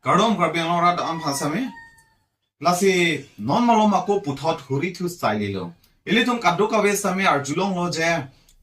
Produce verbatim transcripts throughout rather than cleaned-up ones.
Kardom Karbi Anglong arat aphan sitame. Lasi non malom ako puthot huri thu style lo. Ilitum kadokave sitame arjulonglo je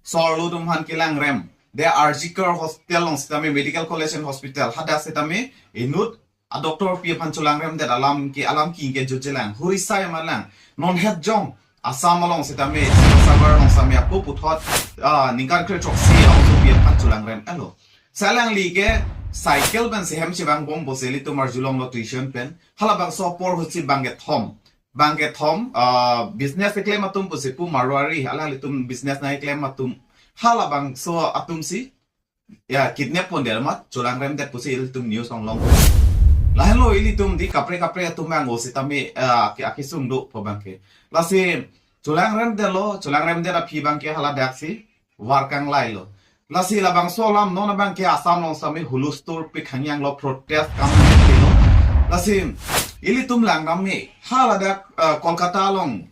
so-arlo atum aphan kelangrem. De R G Kar Hospital along sitame, Medical College and Hospital hadak sitame inut a doctor pi aphan cholangremdet alam ke, alam ke ingke jutjelang. Huri sai malang. Non het jong Assam along sitame, Sivasagar along sitame ako puthot, ah, ningkan kre throksi a-oso pi aphan cholangrem-etlo. Si alangli ke cycle pen si hem chevangbom pusi ilitum arjulonglo tuition pen. Halabangso apor ahut si bangkethom. Bangkethom, ah, business keklem atum pusi pu Marwari, alanglitum business nangkeklem atum. Halabangso atum si, ya, kidnap pondet amat cholangremdet pusi ilitum news along long. Lahenlo ilitum di kaprek kaprek atum abang o sitame, ah, aki-, akesung do pu abangke. Lasi cholangremdetlo, cholangremdet aphi abangke haladak si var kanglailo. Lasi labangso alam non abangke Assam along sitame hulustur pik hangyanglo, protest kam lo. Lasi ilitum langdam me haladak, ah, Kolkata along,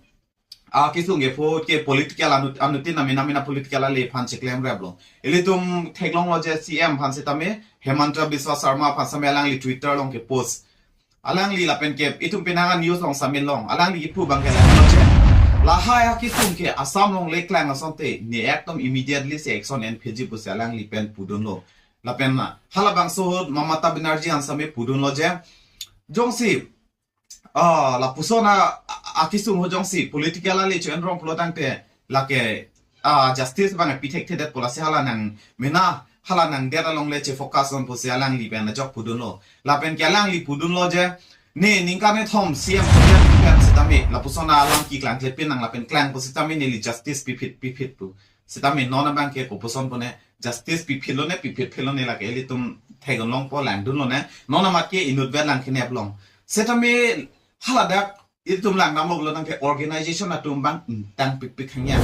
ah, kesung ke po ke political anut-, anuttin amena mena political ale aphan cheklem-etlo. Ilitum theklonglo je C M aphan sitame, Himanta Biswa Sarma aphan sitame alangli Twitter along kepost. Alangli lapen ke itum penang a-news along sitame long. Alangli kipu abangke langlo je, lahai akesung ke Assam along le klang asonte ne ekdom immediately si action en pheji pusi alangli pen pudunlo. Lapen na halabangso ahut Mamata Banerjee aphan sitame pudunlo je, jongsi, ah, lapuson a, a, akesung ahut jongsi political ale cho-en rong pulo tangte lake, ah, justice abang pi thekthedet pu, lasi hala nangmena, hala nangdet along le che-focus on pusi alangli pen ajok pudunlo. Lapen ke alangli pudunlo je, ne ningkan kethom C M pen sitame lapuson alam keklang klepin nang lapen klang pusitame neli justice piphit piphit pu. Sitame non abangke kopuson pone justice piphitlo ne, piphitphitlo ne, lake ilitum theklongpo, langdunlo ne. Non amat ke inutvet lang kenep long. Sitame haladak ilitum langdamlo pulo tangte organization atum abang ingtang pikpik hangyang.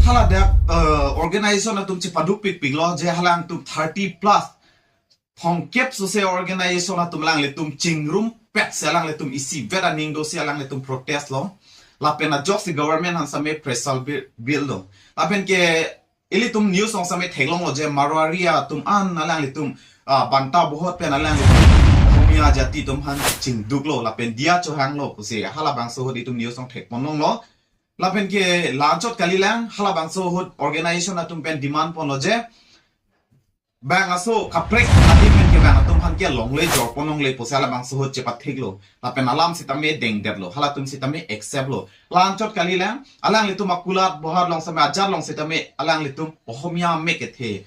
Haladak, eh, organization atum chepaduk pikpiklo je, halangtum thirty plus, thomkep sose organization atum alanglitum chingrumpet si alanglitum isivet aning do si alanglitum protest lo. Lapen ajoksi government aphan sitame pressure bi-, build lo. Lapen ke ilitum news along sitame theklonglo je Marwari atum an alanglitum, ah, banta bohot pen alanglitum Ohomia jati atum aphan chingduklo lapen diya chohanglo pusi halabangso ahut itum news along thekponlonglo. Lapen ke la-anchot kalilang, halabangso ahut organization atum pen demand ponlo je bang aso kaprek adim pen ke bang atum aphan ke longle jorponlongle pusi halabangso ahut chepatheklo. Lapen alam sitame dengdetlo, halatum sitame accept lo. La-anchot kalilang, alanglitum akulat bohot along sitame, ajat along sitame alanglitum Ohomia mek kethe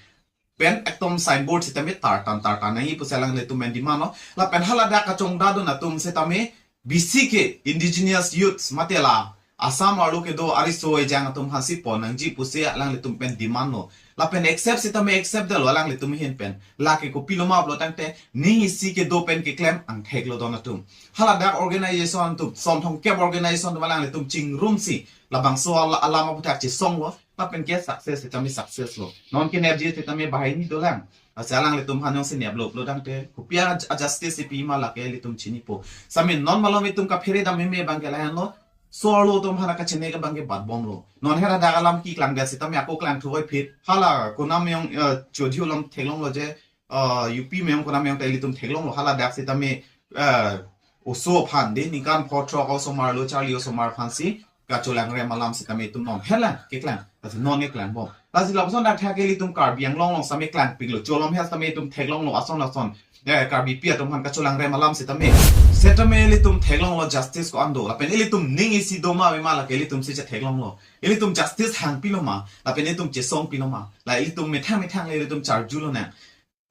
pen ekdom signboard sitame tartan tartan nangji pusi alanglitum pen demand lo. Lapen haladak kachongdadun atum sitame bisi ke indigenous youths mate la Assam arlo kedo ariso ejang atum aphansi pon nangji pusi alanglitum pen demand lo. Lapen accept sitame accept detlo alanglitum ahin pen. Lake kopiloma pulo tangte ning isi kedo pen keklem angthek lo don atum. Haladak organization atum, son thomkep organization atum alanglitum chingrumsi labangso ala-, alam aputhak chesonglo. Lapen ke success sitame success lo. Non kenepji sitame banghini dolang. Lasi alanglitum aphan jongsi neplo pulo tangte kopi a, a justice ipima lake ilitum chinipo. Sitame non malom itum kaphere dam meme abangke lahenlo. So-arlo atum aphan kachini ke abangke batbomlo. Non hera dak alam keklangdet sitame ako klangthu voiphit. Hala konam ayong, eh, Choudhary along theklonglo je, eh, U P ayong konam ayong ta ilitum theklonglo. Haladak sitame, eh, oso aphan de ningkan pho throk osomar lo, charli osomar aphansi kacholangrem alam sitame itum non helang keklang, lasi non keklangbom. Lasi lapuson dak thak ilitum Karbi Anglong along sitame klangpiklo, cholom he sitame itum theklonglo ason ason. Eh, Karbipi atum aphan kacholangrem alam sitame. Sitame ilitum theklonglo justice ko-an do. Lapen ilitum ning isi doma mema lake ilitum si chetheklonglo. Ilitum justice hangpiloma, lapen ilitum chesongpiloma. La ilitum methang methang le ilitum charjulo nang.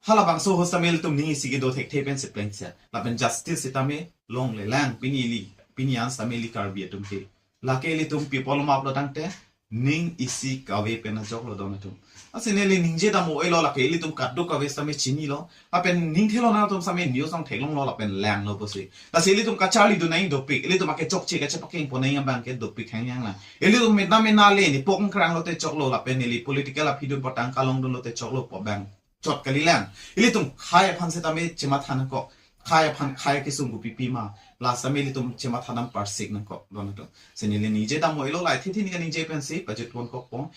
Halabangso ahut sitame ilitum ning isi kedo thekthe pensi plengsia. Lapen justice sitame longlelang pini ili, pini an sitame ili Karbi atum ke. Lake ilitum pipoloma pulo tangte ning isi kave pen ajoklo don atum. Lasi neli ningje dam-o-elo lake ilitum kadokave sitame chinilo. Lapen ning thelo nang atum sitame news along theklonglo lapen langlo pusi. Lasi ilitum kacharlidun nangji dopik, ilitum ake chokche kachepakeng pon nangji abangke dopik hangyang lang. Ilitum mena mena le ne pok kranglo te choklo lapen ili political aphi dun patang kalongdunlo te choklo pu abang chot kalilang. Ilitum khei aphan sitame chematha nangkok. Khei aphan khei kesung kopi pima. La sitame ilitum chematha dam parsik nangkok don atum. Sini le ningje dam-o-elo, lahai thekthe ningkan ningje pensi pajut ponkokpo.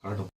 Kardom.